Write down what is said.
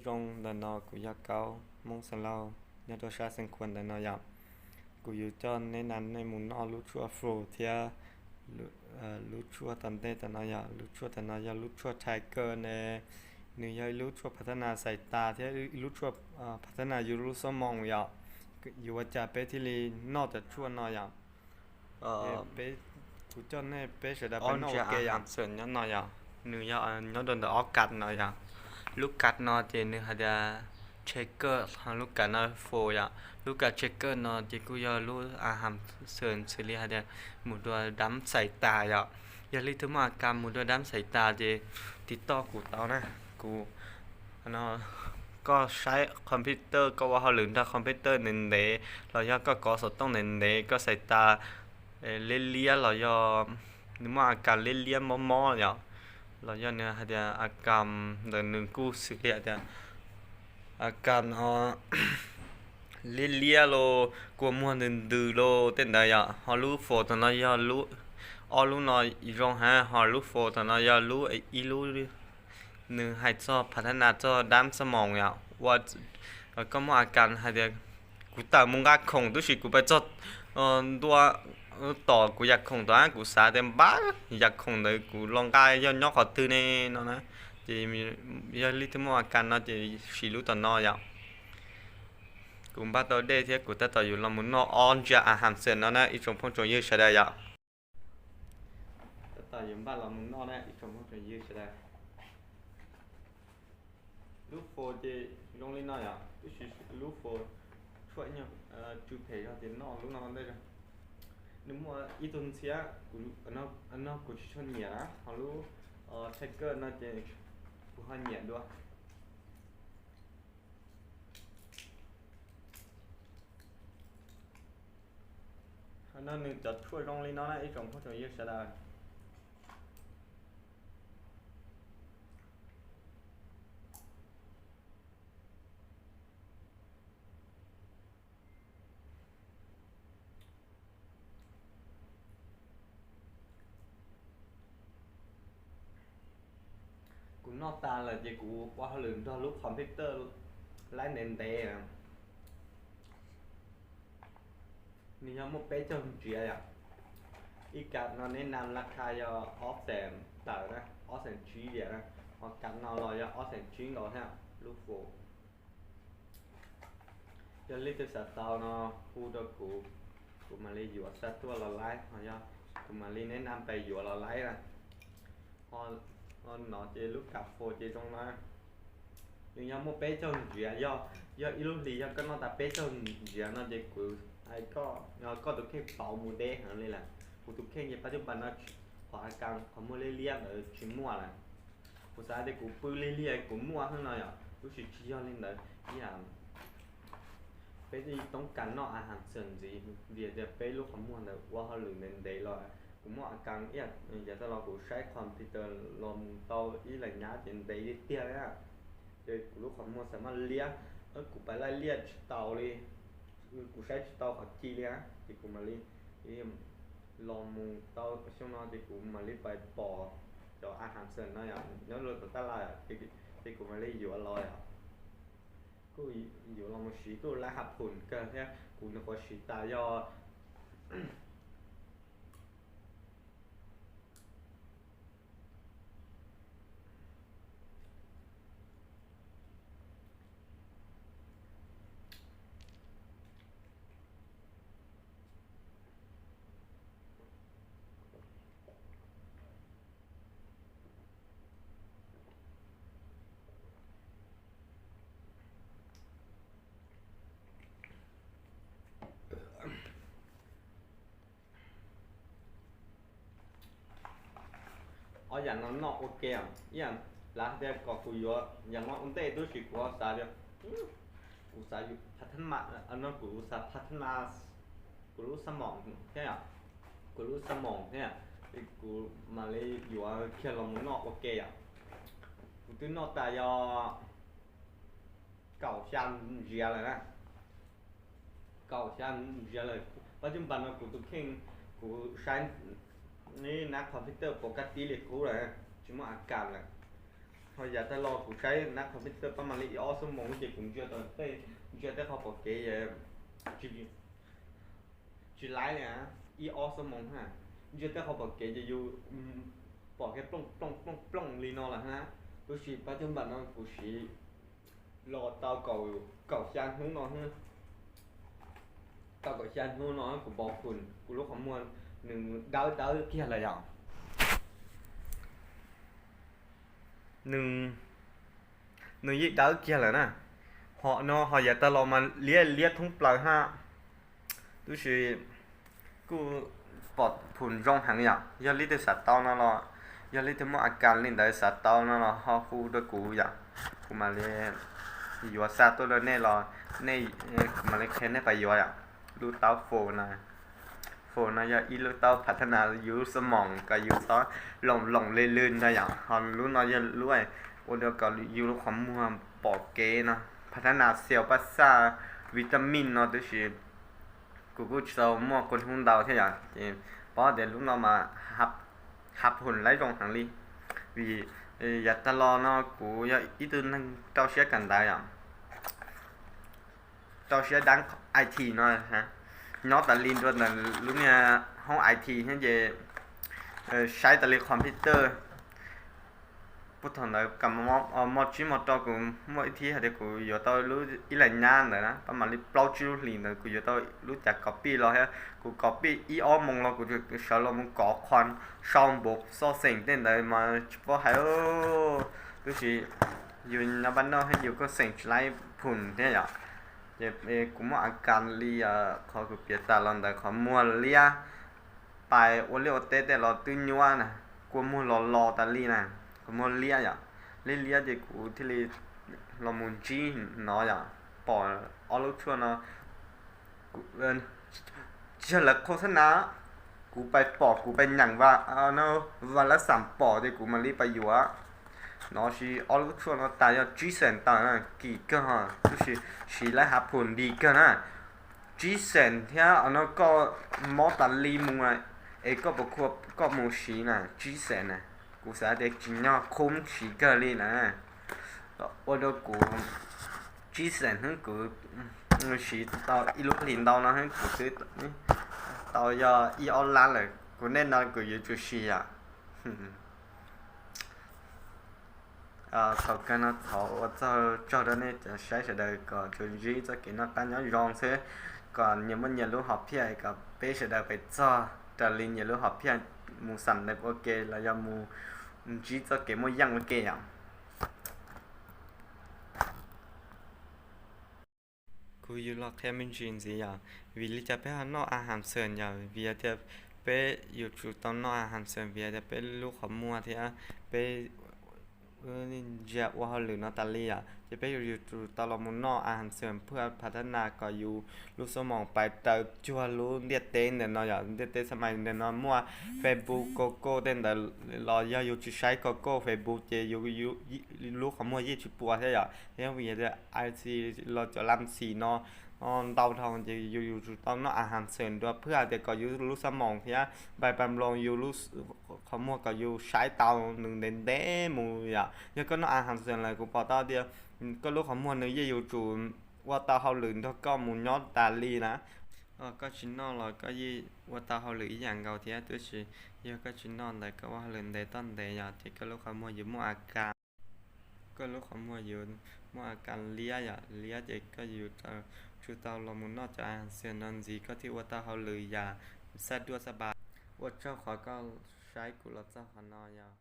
Zoo ntawm no kuv yog Kaub Hmoob Xeem Lauj nyob rau sab Xeev Khuam ntawm no yom. Kuv yuav coj neb na nej mus noj lub tshuaj Fro thiab lub tshuaj tom ntej tom no yom. Lub tshuaj tom no yog lub tshuaj Tiger ne, nws yog ib lub tshuaj phav thab nas xais tas thiab ib lub tshuaj phav thab nas yus lub xab moos yom. Yuav ua cas peb thiaj li noj cov tshuaj no yom? Peb, kuv coj nej peb sawv daws peb noj ua ke yom. Nyob no yom, nws yog nyob rau ntawm ob kas no yom. Lub kas no ces nws hais tias Tiger, ho lub kas no Fro yom. Lub kas Tiger no ces kuj yog lub a ham xwm xws li hais tias mus dua dab xais tas yom. Yog leej twg muaj a kas mus dua dab xais tas ces tiv toj kuv tau na. Kuv, koj saib computer, koj ua hauj lwm nrog computer ntev ntev los yog koj kov xov tooj ntev ntev, koj xais tas liab liab los yog nws muaj a kas liab liab mob mob yom, los yog nws hais tias a kas ntawd nws kuj xws li hais tias a kas no liab liab los kua muag ntws ntws los tej ntawd yom. Ho lub Fro tom no yog lub, ob lub no zoo heev, ho lub Fro tom no yog lub, ib lub nws hais txog phav thab nas txog dab xab moos yom. Ua koj muaj a kas hais tias kuv tawm mus nqa khoom tab sis kuv pais txog ntua tom kuv yam khoom tod, kuv xav tias npab yam khoom ntawd kuv los nqa yog nyob qhov twg ne no na. Ces yog leej twg muaj a kas no ces siv lub tom no yom. Kuv npaj tau dej thiab kuv tab tom yuav los mus noj ob ntsia a ham xwm no na ib tsoom phooj tsoom ywg sawv daws yom. Tab tom yuav npaj los mus noj na ib tsoom phooj tsoom ywg sawv daws. Lub Fro ces zoo li no yom, tab sis lub Fro tshuaj nyuag tsw phem zog ces noj lub no ntej zog. Nws muaj ib tug ntxhiab, no kuv tsis tshua nyiam na, ho lub Tiger no ces kuv ho nyiam dua. No nws cov tshuaj zoo li no na ib tsoom phooj tsoom ywg sawv daws. Kuv noj tas lawm ces kuv ua hauj lwm nrog lub computer laib ntev ntev. Nws yog muaj peb caug ntsiav yom. Ib kas no neb nam laj kha yog ob xees tawm na, ob xees tsib diam na, ho kas no los yog ob xees tsib nkaus thiab lub Fro. Yog leej twg xav tau no hu rau kuv, kuv mam li yuav xa tuaj los laib, ho yog kuv mam li neb nam pais yuav los laib na. Ho no ces lub kas Fro ces zoo na, nws yog muaj peb caug ntsiav, yog, yog ib lub hlis yog koj noj tas peb caug ntsiav no ces kuv hais koj, koj tus kheej pauv mus deb heev li lawm. Kuv tus kheej ces pab tub pas no qhov a kas qhov muag liab liab ntawd tsis muaj lawm. Kuv xav tias kuv pw liag liag kuv muaj xwb no yom, tab sis tsis yog li ntawd. Ib yam peb toob kas noj a has xwm ntxiv vim tias peb lub qhov muag ntawd ua hauj lwm ntev ntev los kuv muaj a kas ib yam, yav tag los kuv saib computer los mus tau ib leeg nyab ces ntev tiag tiag li na. Ces kuv lub qhov muag xav maj liab, kuv pais laij liaj tsis taus li, kuv saib tsis tau qhov ci li na, ces kuv mam li los mus tau xyoo no ces kuv mam li pais pom cov a has xwm no yom, nyob rau tom tab laj, ces kuv mam li yuav los yom. Kuj yuav los mus siv kuj lab ha phum kawg thiab, kuv nyuam qhuav siv tas yog ob yam no noj ua ke, ib yam lawv hais tias kom kuv yuav yam no ua ntej, tab sis kuv xav tias kuv xav yus pha thab mas no, kuv xav pha thab mas kuv lub xab moos thiab, kuv lub xab moos thiab, es kuv mam li yuav kiag los mus noj ua ke yom. Kuv twb noj tas yog kaum xya ntsiav lawm na, kaum xya ntsiav lawm. Pab cub npas no kuv tus kheej, kuv saib nab computer pom kaj tib li qub lawm, tsis muaj a kas lawm. Ho yav tag los kuv saib nab computer pab mam li ib ob xuab moos ces kuv ntsia tau tej, ntsia tej qhov pom kev tsis, tsis laib li, ib ob xuab moos na. Ntsia tej qhov pom kev ces yus pom kev plooj plooj plooj plooj li no lawm na. Tab sis pab cov npam no kuv siv los tau kaum xya hnub no, tau kaum xya hnub no kuv pom kuv lub qhov muag nws dawb dawb kiag lawm yom. Nws, nws yeej dawb kiag lawm na. Ho no ho yav tag los mas liab liab thoob plaws hab. Tab sis kuj pom phum zoo heev yom. Yog leej twg xav tau no los, yog leej twg muaj a kas li ntawd xav tau no los ho hu rau kuv yom. Kuv mam li yuav xa tuaj rau nej los, nej, kuv mam li qhia nej pab yuav yom. Lub taub phone no, phone no yog ib lub taub phav thab nas yus lub xab moos kom yus txhob loos loos li lwj ntag yom. Ho lub no yog lub ua rau kom yus lub qhov muag pom kev no, phav thab nas xia paj xaj vitamin no. Tab sis kuv kuj tsis tau muaj kua hnub ntau thiab yom, ces paub tias lub no mas hav phum laib zoo heev li. Vim yav tag los no kuv yog ib tug neeg rau siab kawm ntawv yom, rau siab dab it no, nyob tas li nrua ntawm lub niag hoob it thiab ces saib tas li computer. Puag thaum ntawd kam mos tsib mos rau kuv muaj ib thib hais tias kuv yuav tau lub ib leeg nyab ntawd na, pab mam li plaub tsib lub hlis ntawd kuv yuav tau lub cav copy los thiab. Kuv copy ib ob moos los kuv sawv los mus kov qhov sau npaum xoj xeem tej ntawd mas tsis paub hais. Tab sis yus nyob pab noj thiab yus kuj xeem tsis laib phum thiab yom. Ces kuv muaj a kas li qhov kuv piav tas los ntawd, qhov muag liab, pais ua liaj ua teb tej los twb nyuaj na, kua muag los los tas li na, qhov muag liab yom, liab liab ces kuv thiaj li los mus ntsib no yom, pom ob lub tshuaj no. Tsis yog lawv qhau xab na, kuv pais pom kuv pais nyeem va lab xam pom ces kuv mam li pais yuav. No sis ob lub tshuaj no tas yog tsib xees tawm na, kim kawg, tab sis siv laib hav phum nti kawg na. Tsib xees thiab no koj mob tas li mus es koj puas khuam koj mus siv na, tsib xees na. Kuv xav tias tsim nyog khub siv kawg li na. Ua rau kuv tsib xees hnub kuv siv tau ib lub hlis ntau no kuv twb tau yog ib ob lab lawm, kuv nej no kuv yuav tsum siv yom. Thaum kawg no thov ua tsaug tsaug rau nej cov saib sawv daws kom tsuas ntsib txoj kev noj qab nyob zoo xwb, kom nyias muaj nyias lub hom phiaj, kom peb sawv daws pem txog raws li nyias lub hom phiaj, mus xam ntawv ua ke los yog mus ntsib txoj kev muaj yeej ua ke yom. Kuv yuav los qhia me ntsis ntxiv yom, vim li cas peb ho noj a ham xwm yom, vim tias peb yuav tsum tau noj a ham xwm vim tias peb lub qhov muag thiab peb ntsia ua hauj lwm no tas li yom, ces peb yuav tsum tau los mus noj a ham xwm phwj phav thab nas kom yus lub xab moos pais raws cuag lub ntiaj teb ntawm no yom. Ntiaj teb xab mais ntawm no muaj Facebook, Google tej ntawd los yog yus tsis saib Google, Facebook ces yus, lub qhov muag yeej tsis puas thiab yom. Thiab vim tias ic los cov lam xim no ntau dhau ces yus yuav tsum tau noj a ham xwm dua phwj tias kom yus lub xab moos thiab npais pas nploos yus lub qhov muag kom yus saib tau nws ntev ntev mus yom. Yog koj noj a ham xwm lawm kuv pom tau tias koj lub qhov muag nws yeej yuav tsum ua tau hauj lwm nrog koj mus nyob tas li na. Koj tsis noj los koj yeej ua tau hauj lwm ib yam nkaus thiab, tab sis yog koj tsis noj ntawd koj ua hauj lwm ntev toj ntev yom ces koj lub qhov muag yuav muaj a kas, koj lub qhov muag yuav muaj a kas liab yom, liab ces koj yuav tsum tau los mus noj cov a ham xwm no ntxiv koj thiaj ua tau hauj lwm yam xaj duaj xaj pas. Ua tsaug qhov koj saib kuv los txog qhov no yom.